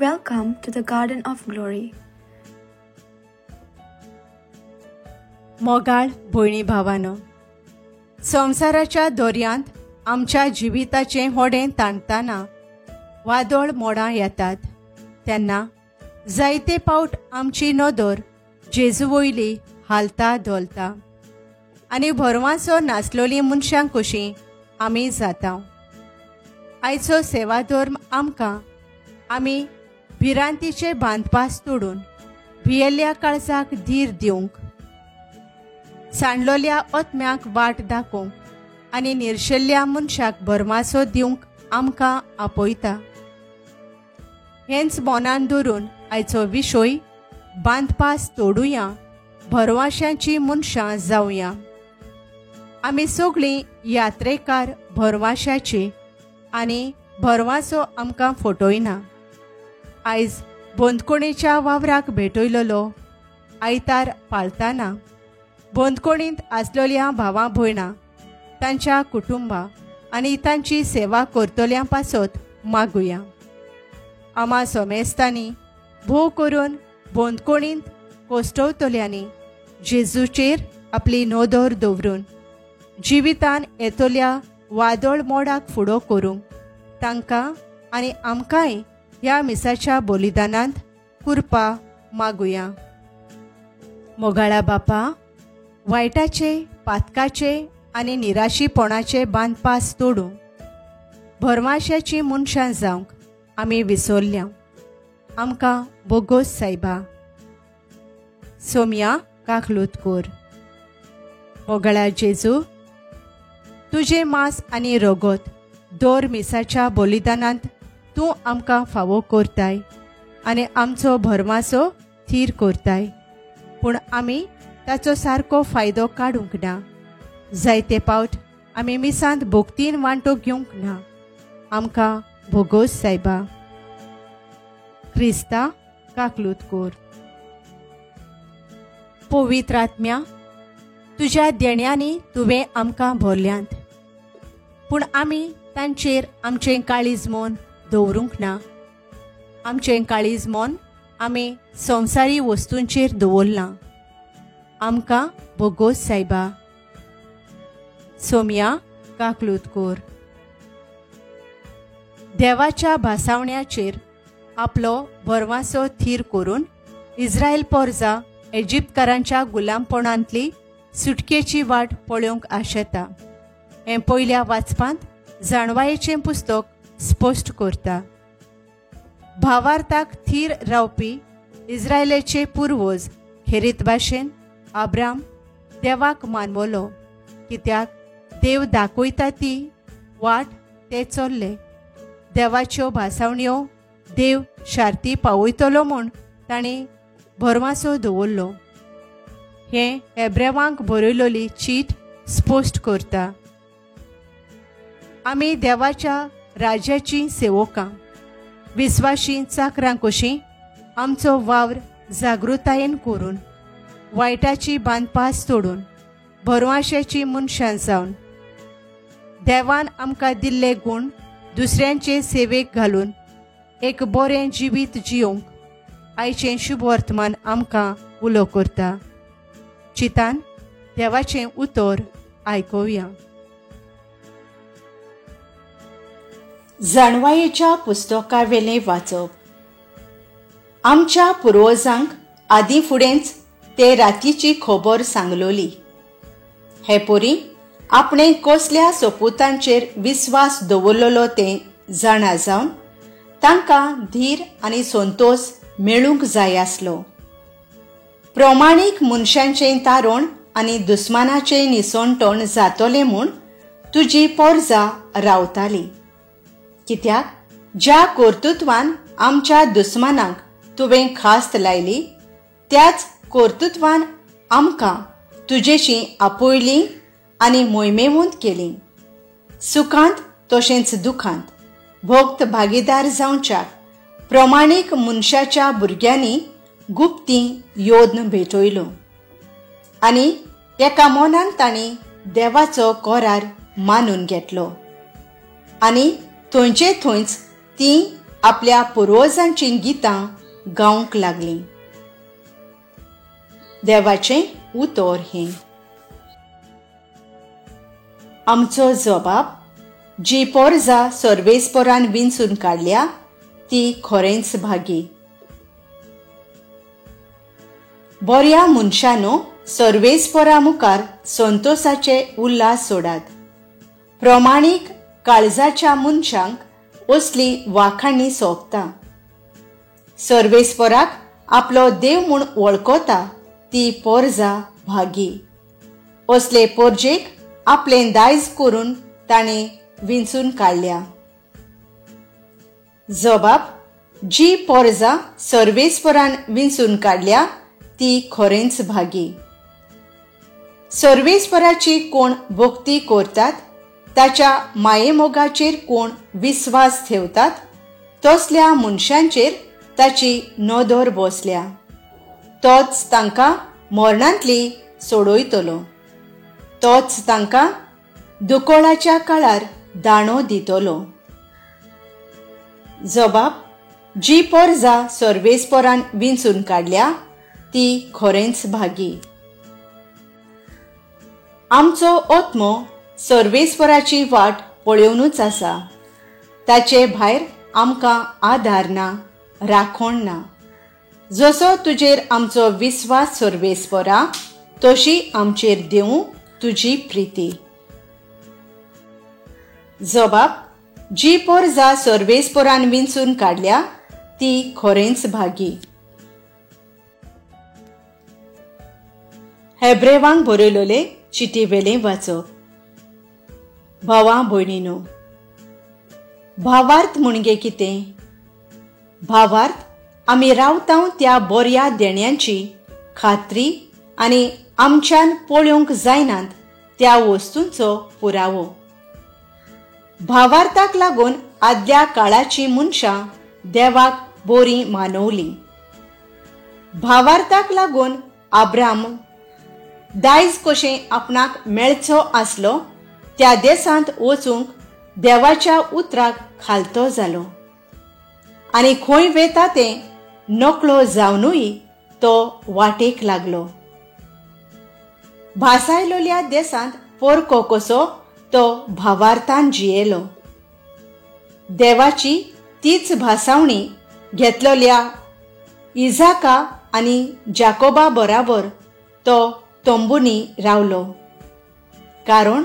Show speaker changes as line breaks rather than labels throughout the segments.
Welcome to the Garden of Glory.
मोगाळ भयणी भावानो, संवसाराच्या दर्यांत आमच्या जिविताचें होडें ताणतना वादळ मोडां येतात तेन्ना जायते पावट आमची नदर जेजू वयली हालता धोलता आनी भरवांसो नासलोली मनशां कशीं आमी जाता. आयचो सेवाधर्म आमकां आमी भिरांतीचे बांदपास तोडून भियेल्ल्या काळजाक धीर दिवंक, सांडलोल्या आत्म्याक वाट दाखोवंक आनी निर्शेल्ल्या मनशाक भरमासो दिवंक आमकां आपयता. हेंच मनान धरून आयचो विशय बांदपास तोडुया, भरवाश्यांची मनशां जावया. आमी सगळीं यात्रेकार भरवाश्याची आनी भरवासो आमकां फटयना. आयज बंदखणीच्या वावराक भेटयलेलो आयतार पाळताना बंदखणींत आसलेल्या भावां भयणां, तांच्या कुटुंबां आनी तांची सेवा करतल्यां पासत मागुया. आमा सोमेस्तांनी भोव करून बंदखणींत कोश्टवतल्यांनी जेजूचेर आपली नदर दवरून जिवितान येतल्या वादळ मोडाक फुडो करूंक तांकां आनी आमकांय ह्या मिसाच्या बलिदानांत कृपा मागुया. मोगाळा बापा, वायटाचे, पातकाचे आनी निराशीपणाचे बांदपास तोडूं भरमाश्याची मनशां जावंक आमी विसरल्या. आमकां बोगोस सायबा. सोम्या काकलूत कोर. मोगाळा जेजू, तुजें मांस आनी रगत दर मिसाच्या बलिदानांत तूं आमकां फावो करताय आनी आमचो भरमासो थीर करताय, पूण आमी ताचो सारको फायदो काडूंक ना. जायते पावट आमी मिसांत भोक्तीन वांटो घेवंक ना. आमकां भोगोस सायबा. क्रिस्ता काकलूत कोर. पवित्र आत्म्या, तुज्या देण्यांनी तुवें आमकां भरल्यांत, पूण आमी तांचेर आमचें काळीज मन दवरूंक ना. आमचें काळीज मन आमी संवसारी वस्तूंचेर दवरलां. आमकां भोगोस सायबा. सोम्या काकलूत कोर. देवाच्या भासावण्याचेर आपलो भरवासो थीर करून इस्रायल पोरजा इजिप्तकारांच्या गुलामपणांतली सुटकेची वाट पळोवंक आशेता. हें पयल्या वाचपांत जाणवायेचें पुस्तक स्पश्ट करता. भावार्थाक थीर रावपी इस्रायलाचे पुर्वज खेरीत भाशेन आब्राम देवाक मानवलो, कित्याक देव दाखयता ती वाट ते चल्ले. देवाच्यो भासावण्यो देव शार्ती पावयतलो म्हूण तांणी भरवासो दवरलो. हें हेब्रेवांक बरयलेली चीट स्पश्ट करता. आमी देवाच्या राज्याची सेवकां, विस्वाशी चाकरां कशीं आमचो वावर जागृतायेन करून वायटाची बांदपास तोडून भरवाश्याची मनशां जावन देवान आमकां दिल्ले गूण दुसऱ्यांचे सेवेक घालून एक बरें जिवीत जियोवंक आयचें शुभ वर्तमान आमकां उलो करता. चितान देवाचें उतर आयकुया.
जाणवायेच्या पुस्तकावेलें वाचप. आमच्या पुर्वजांक आदीं फुडेंच ते रातीची खबर सांगलोली. हे पोरी आपणे कसल्या सोपुतांचेर विस्वास दवरलेलो तें जाणा जावन तांकां धीर आनी संतोष मेळूंक जाय आसलो. प्रमाणीक मनशांचें तारण आनी दुस्मानाचें निसणटण जातलें म्हूण तुजी पोरजा रावताली, कित्याक ज्या कर्तृत्वान आमच्या दुस्मानाक तुवें खास्त लायली त्याच कर्तृत्वान आमकां तुजेशी आपयली आनी मोहिमेवंत केली. सुखांत तशेंच दुखांत भोक्त भागीदार जावच्याक प्रमाणीक मनशाच्या भुरग्यांनी गुप्ती योद्न भेटयलो आनी एका मनान तांणी देवाचो करार मानून घेतलो आनी थंयचे थंयच ती आपल्या पुर्वजांचीं गितां गावंक लागलीं. देवाचें उतर हें. आमचो जबाब जी पोरजा सर्वेस्परान विंचून काडल्या ती खरेंच भागी. बऱ्या मनशानो सर्वेस्परा मुखार संतोसाचे उल्हास सोडात. प्रमाणीक काळजाच्या मनशांक असली वाखाणी सोंपता. सर्वेस्पराक आपलो देव म्हूण वळखता ती पोरजा भागी. असले पोरजेक आपलें दायज करून ताणें विंचून काडल्या. जबाब जी पोरजा सर्वेस्परान विंचून काडल्या ती खरेंच भागी. सर्वेस्पराची कोण भक्ती करतात, ताच्या मायेमोगाचेर कोण विस्वास ठेवतात, तसल्या मनशांचेर ताची नदर बसल्या. तोच तांकां मरणांतली सोडयतलो. तोच तांकां दुकोळाच्या काळार दाणो दितलो. जबाब जी पोरजा सर्वेस्परान विंचून काडल्या ती खरेंच भागी. आमचो आत्मो सर्वेस्पराची वाट पळोवनूच आसा. ताचे भायर आमकां आदार ना, राखण ना. जसो तुजेर आमचो विस्वास सर्वेस्परा, तशी आमचेर देवूं तुजी प्रिती. जबाब जी पोरजा सर्वेस्परान विंचून काडल्या ती खरेंच भागी. हेब्रेवांक बरयलोले चिटीवेलें वाचप. भावा भयणीनो, भावार्थ म्हणजे कितें? भावार्थ आमी रावता त्या बऱ्या देण्यांची खात्री आनी आमच्यान पळोवंक जायनात त्या वस्तूंचो पुरावो. भावार्थाक लागून आदल्या काळाची मनशां देवाक बरी मानवली. भावार्थाक लागून आब्राम दायज कशें आपणाक मेळचो आसलो त्या देशांत वचूंक देवाच्या उतराक खालतो जालो आनी खंय वेता तें नकळो जावनूय तो वाटेक लागलो. भासायलोल्या देशांत पोरको कसो तो भावार्थान जियेलो. देवाची तीच भासावणी घेतलोल्या इजाका आनी जाकोबा बराबर तो तंबूनी रावलो, कारण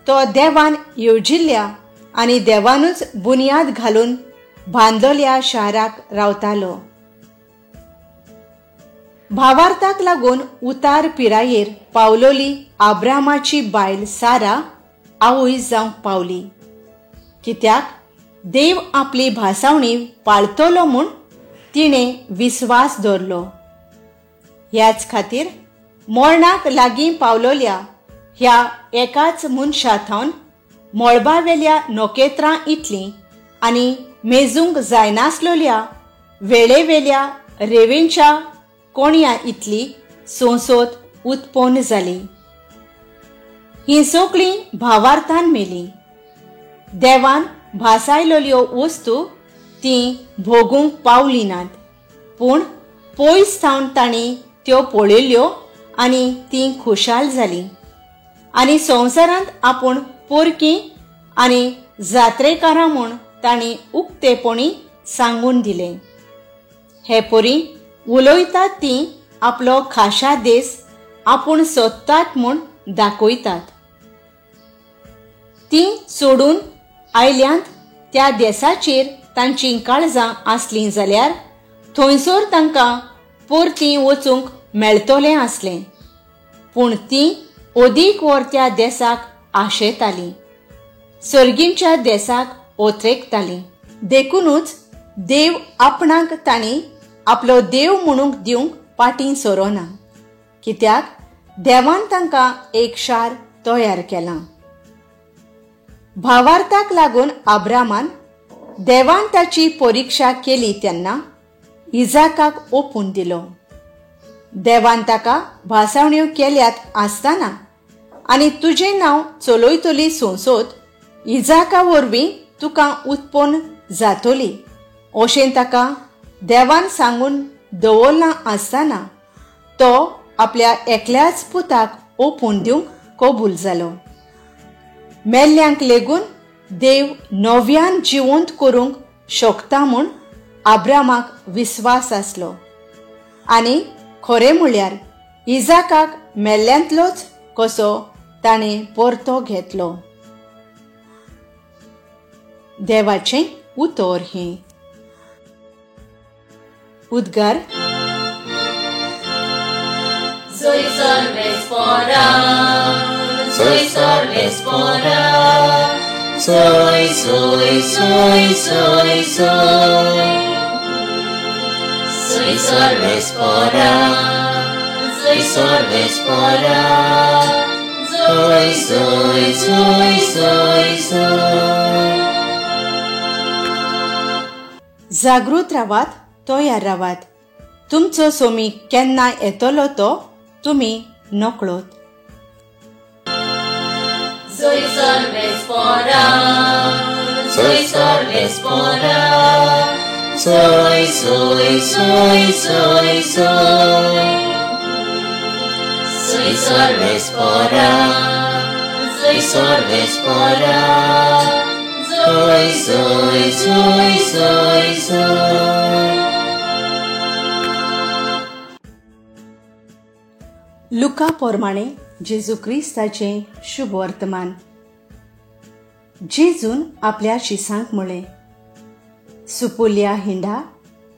तो देवान येवजिल्ल्या आनी देवानूच बुन्याद घालून बांदलोल्या शाराक रावतालो. भावार्थाक लागून उतार पिरायेर पावलोली आब्रामाची बायल सारा आवय जावंक पावली, कित्याक देव आपली भासावणी पाळतलो म्हूण तिणें विस्वास दवरलो. ह्याच खातीर मरणाक लागीं पावलोल्या ह्या एकाच मनशा थावन मळबावेल्या नखेत्रां इतलीं आनी मेजूंक जायनासलोल्या वेळेवेल्या रेवेंच्या कोणया इतली सोंसोत उत्पन्न जाली. ही सगळीं भावार्थान मेली. देवान भासायलोल्यो वस्तू तीं भोगूंक पावली नात, पूण पयस थावन तांणी त्यो पळयल्यो आनी तीं खुशाल जालीं आनी संवसारांत आपूण पोरकी आनी जात्रेकारां म्हूण तांणी उक्तेपणी सांगून दिलें. हे परी उलयतात तीं आपलो खाशा देस आपूण सोदतात म्हूण दाखयतात. तीं सोडून आयल्यांत त्या देसाचेर तांचीं काळजां आसलीं जाल्यार थंयसर तांकां परतीं वचूंक मेळटलें आसलें, पूण तीं अदीक वर त्या देसाक आशेतालीं, सर्गींच्या देसाक ओत्रेकतालीं. देखुनूच देव आपणाक तांणी आपलो देव म्हणूंक दिवंक पाटीं सरोना, कित्याक देवान तांकां एक शार तयार केलां. भावार्थाक लागून आब्रामान देवान ताची परिक्षा केली तेन्ना इजाकाक ओपून दिलो. देवान ताका भासावण्यो केल्यात आसतना आनी तुजें नांव चलयतली सोंसोत इजाका वरवीं तुका उत्पन्न जातली अशें ताका देवान सांगून दवरलां आसतना तो आपल्या एकल्याच पुताक ओपून दिवंक कबूल जालो. मेल्ल्यांक लेगून देव नव्यान जिवंत करूंक शकता म्हूण आब्रामाक विस्वास आसलो आनी खरें म्हळ्यार इजाकाक मेल्ल्यांतलोच कसो ताणें परतो घेतलो. देवाचें उतर हें. उद्गार.
Soy salvespora, soy, soy, soy, soy, soy. Soy salvespora, soy salvespora, soy, soy, soy, soy, soy.
जागृत रावात, तयार रावात. तुमचो सोमी केन्ना येतलो तो तुमी नकळत.
Soy salvespora, soy salvespora, soy, soy, soy, soy, soy. Soy salvespora, soy salvespora, soy, soy, soy, soy, soy.
लुका प्रमाणे जेजू क्रिस्ताचें शुभ वर्तमान. जेजून आपल्या शिसांक म्हळें, सुपुल्या हिंडा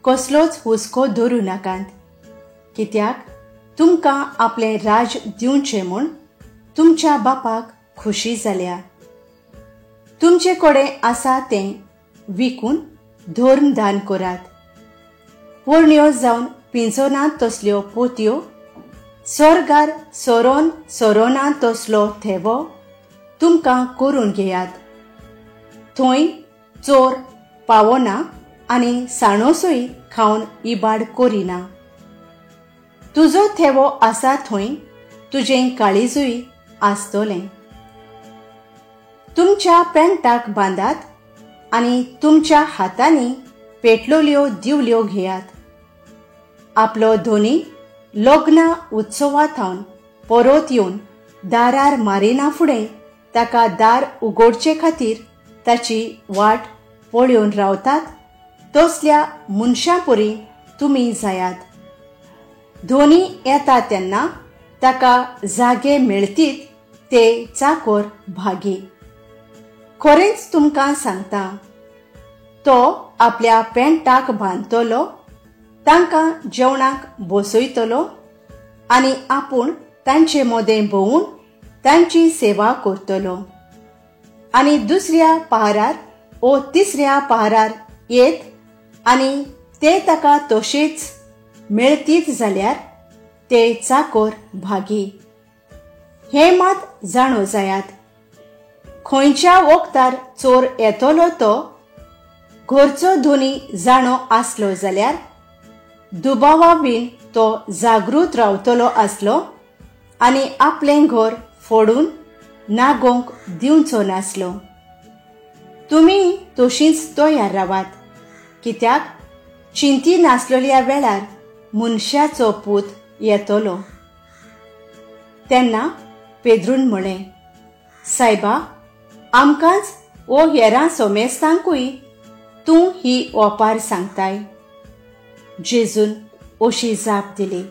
कसलोच हुस्को धरूं नाकात, कित्याक तुमकां आपलें राज दिवचें म्हूण तुमच्या बापाक खुशी जाल्या. तुमचे कडेन आसा तें विकून धर्म दान करात. पोरण्यो जावन पिंजोनात तसल्यो पोतयो, स्वर्गार सोरोन सोरोना तसलो थेवो तुमकां करून घेयात. थंय चोर पावना आनी साणोसूय खावन इबाड करिना. तुजो थेवो आसा थंय तुजें काळीजूय आसतलें. तुमच्या पेंटाक बांदात आनी तुमच्या हातांनी पेटलोल्यो दिवल्यो घेयात. आपलो धोनी लग्ना उत्सवा थावन परत येवन दारार मारिना फुडें ताका दार उगडचे खातीर ताची वाट पळोवन रावतात तसल्या मनशां परी तुमी जायात. धोनी येता तेन्ना ताका जागे मेळतीत ते चाकोर भागी. खरेंच तुमकां सांगता, तो आपल्या पेंटाक बांदतलो, तांकां जेवणाक बसयतलो आनी आपूण तांचे मदें भोंवून तांची सेवा करतलो. आनी दुसऱ्या पहारार ओ तिसऱ्या पहारार येत आनी ते ताका तशेंच मेळतीत जाल्यार ते चाकोर भागी. हें मात जाणो जायात, खंयच्या वखदार चोर येतलो तो घरचो धोनी जाणो आसलो जाल्यार दुबावा बीन तो जागृत रावतलो आसलो आनी आपलें घर फोडून नागोवंक दिवचो नासलो. तुमी तशींच तयार रावात, कित्याक चिंती नासलेल्या वेळार मनशाचो पूत येतलो. तेन्ना पेद्रून म्हळें, सायबा, आमकांच ओ हेरां सोमेस्तांकूय तूं ही ओपार सांगताय. जेजून अशी जाप दिली,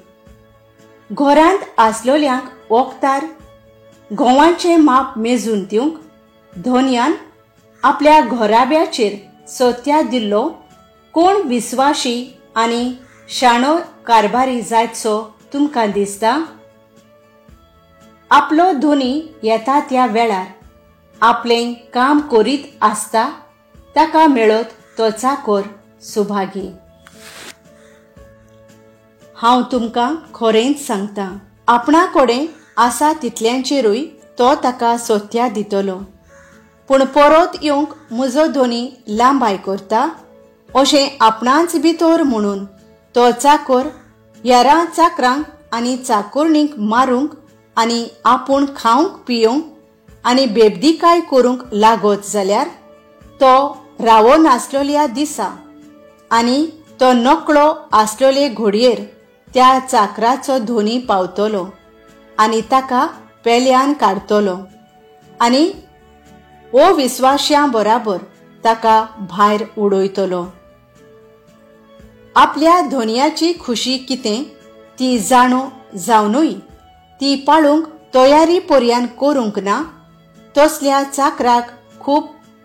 घरांत आसलोल्यांक वखदार घोवाचें माप मेजून दिवंक धोनयान आपल्या घराब्याचेर सत्या दिल्लो कोण विस्वाशी आनी शाणो कारभारी जायतसो तुमकां दिसता? आपलो धोनी येता त्या वेळार आपलें काम करीत आसता ताका मेळत तो चाकोर सुभागी. हांव तुमकां खरेंच सांगता, आपणा कडेन आसा तितल्यांचेरूय तो ताका सोत्या दितलो. पूण परत येवंक म्हजो धोनी लांबाय करता अशें आपणाच भितर म्हणून तो चाकोर हेरां चाकरांक आनी चाकोरणींक मारूंक आनी आपूण खावंक पियोवंक आनी बेबदीकाय करूंक लागत जाल्यार तो रावो नासलेल्या दिसा आनी तो नकळो आसलेले घोडयेर त्या चाकराचो धोनी पावतलो आनी ताका पेल्यान काडतलो आनी ओ विस्वाश्यां बराबर ताका भायर उडयतलो. आपल्या धोनयाची खुशी कितें ती जाणो जावनूय ती पाळूंक तयारी पर्यान करूंक ना तसल्या चाकराक खूब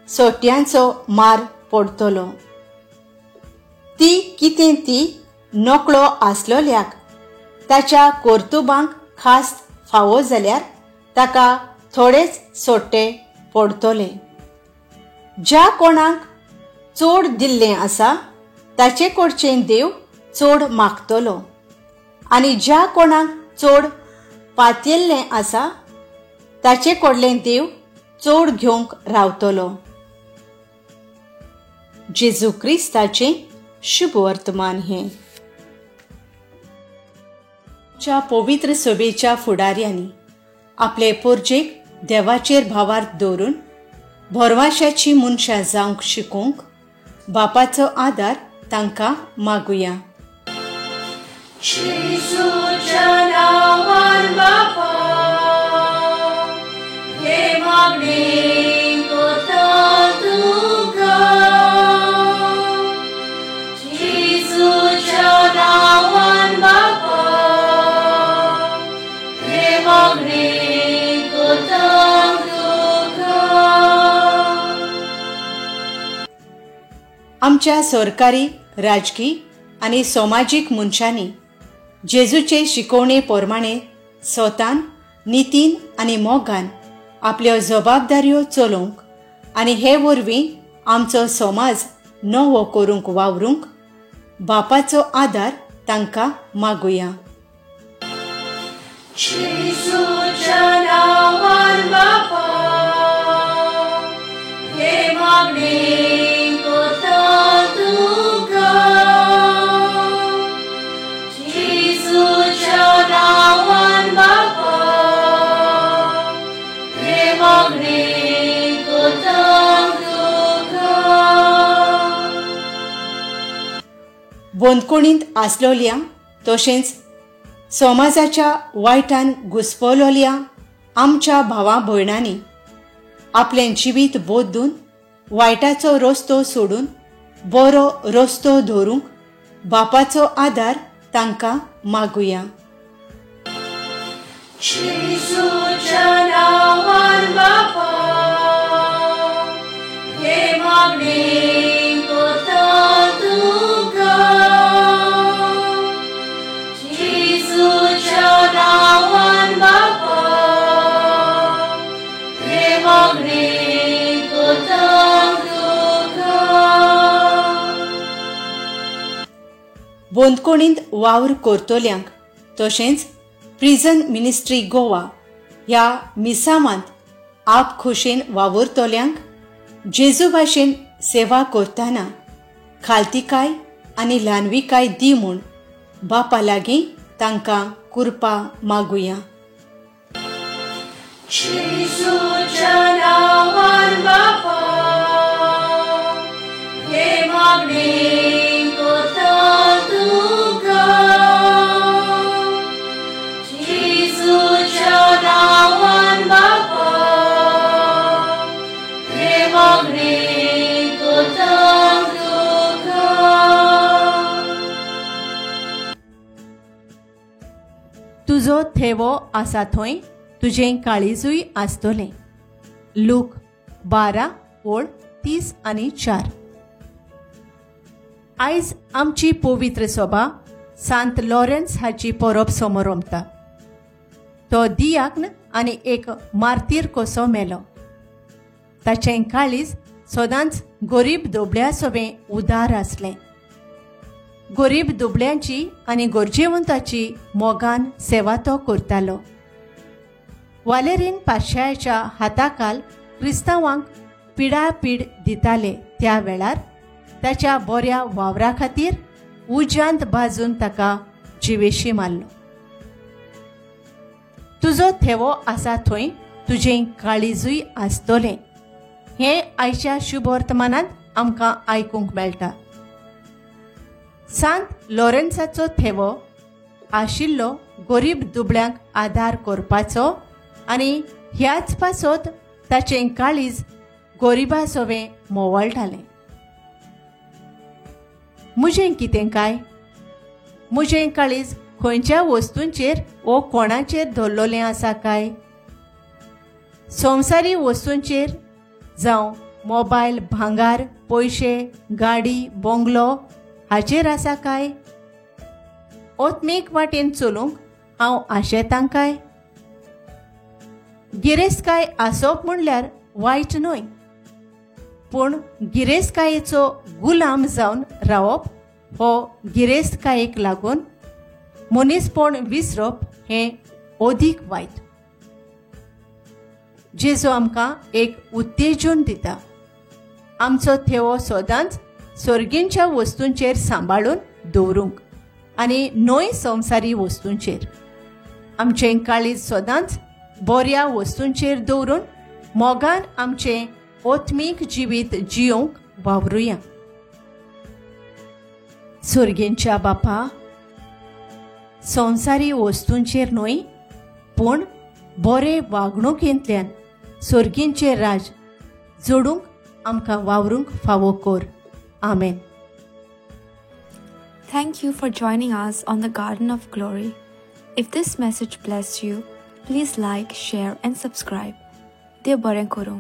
सोट्यांचो मार पडतलो. ती कितें ती नकळो आसलोल्याक ताच्या कर्तुबांक खास फावो जाल्यार ताका थोडेच सोट्टे पडतले. ज्या कोणाक चड दिल्लें आसा ताचे कडचें देव चड मागतलो आनी ज्या कोणाक चड पातयेल्लें आसा ताचे कडलें देव चड घेवंक रावतलो. जेजू क्रिस्ताचें शुभ वर्तमान हें. च्या पवित्र सभेच्या फुडाऱ्यांनी आपले पोरजेक देवाचेर भावार्थ दवरून भरवाशाची मनशां जावंक शिकोवंक बापाचो आदार तांकां मागुया.
जेजूच्या नांवान बापा हे मागणें कोता तुका. जेजूच्या नांवान बापा हे मागणें कोता तुका.
आमच्या सरकारी, राजकी आनी समाजीक मनशांनी जेजूचे शिकवणे प्रमाणे स्वतान, नितीन आनी मोगान आपल्यो जबाबदाऱ्यो चलोवंक आनी हे वरवीं आमचो समाज नवो करूंक वावरूंक बापाचो आदार तांकां मागुया.
जेजूच्या नांवान बापा हे मागणें कोता तुका. जेजूच्या नांवान बापा हे मागणें कोता तुका.
बंदखणींत आसलोल्या तशेंच समाजाच्या वायटान घुस्पलोल्या आमच्या भावा भयणांनी आपलें जिवीत बदलून वायटाचो रस्तो सोडून बरो रस्तो धरूंक बापाचो आदार तांकां मागुया.
जेजूच्या नांवान बापा हे मागणें कोता तुका. जेजूच्या नांवान बापा हे मागणें कोता तुका.
बंदखणींत वावर करतल्यांक तशेंच प्रिझन मिनिस्ट्री गोवा ह्या मिसामांत आप खोशेन वावुरतल्यांक जेजू भाशेन सेवा करतना खालतीकाय आनी ल्हानविकाय दी म्हूण बापा लागीं तांकां कृपा मागुया.
जेजूच्या नांवान बापा हे मागणें कोता तुका. जेजूच्या नांवान बापा हे मागणें कोता तुका.
तुजो थेवो आसा थंय तुजें काळीजूय आसतलें. लूक 12:34. आयज आमची पवित्र सभा सांत लॉरेन्स हाची परब समरंभता. तो दियाग्न आनी एक मार्तीर कसो मेलो. ताचें काळीज सदांच गरीब दुबळ्या सोबें उदार आसलें. गरीब दुबळ्यांची आनी गरजेवंताची मोगान सेवा तो करतालो. वालेरीन पाशायाच्या हाताखाल क्रिस्तांवांक पिडापीड दिताले त्या वेळार ताच्या बऱ्या वावरा खातीर उज्यांत भाजून ताका जिवेशी मारलो. तुजो थेवो आसा थंय तुजें काळीजूय आसतलें हें आयच्या शुभ वर्तमानांत आमकां आयकूंक मेळटा. सांत लॉरेन्साचो थेवो आशिल्लो गरीब दुबळ्यांक आदार करपाचो आनी ह्याच पासत ताचें काळीज गरिबा सोवें मोवळटालें. म्हजें कितें काय? म्हजें काळीज खंयच्या वस्तूंचेर वो कोणाचेर धरलेलें आसा काय? संवसारी वस्तूंचेर, जावं मोबायल, भांगार, पयशे, गाडी, बंगलो हाचेर आसा काय? ओत्मीक वाटेन चलूंक हांव आशेतां काय? गिरेस्तकाय आसप म्हणल्यार वायट न्हय, पूण गिरेस्तकायेचो गुलाम जावन रावप हो गिरेस्तकायेक लागून मनीसपण विसरप हें अदीक वायट. जेजू आमकां एक उत्तेजन दिता, आमचो थेवो सदांच सर्गींच्या वस्तूंचेर सांबाळून दवरूंक आनी न्हय संवसारी वस्तूंचेर. आमचें काळीज सदांच बऱ्या वस्तूंचेर दवरून मोगान आमचें आत्मीक जिवीत जियोवंक वावरुया. सर्गेंच्या बापा, संवसारी वस्तूंचेर न्हय पूण बरे वागणुकेंतल्यान सर्गींचें राज जोडूंक आमकां वावरूंक फावो कर. आमेन.
Thank you for joining us on the Garden of Glory. If this message blessed you, please like, share and subscribe. देव बरें करूं.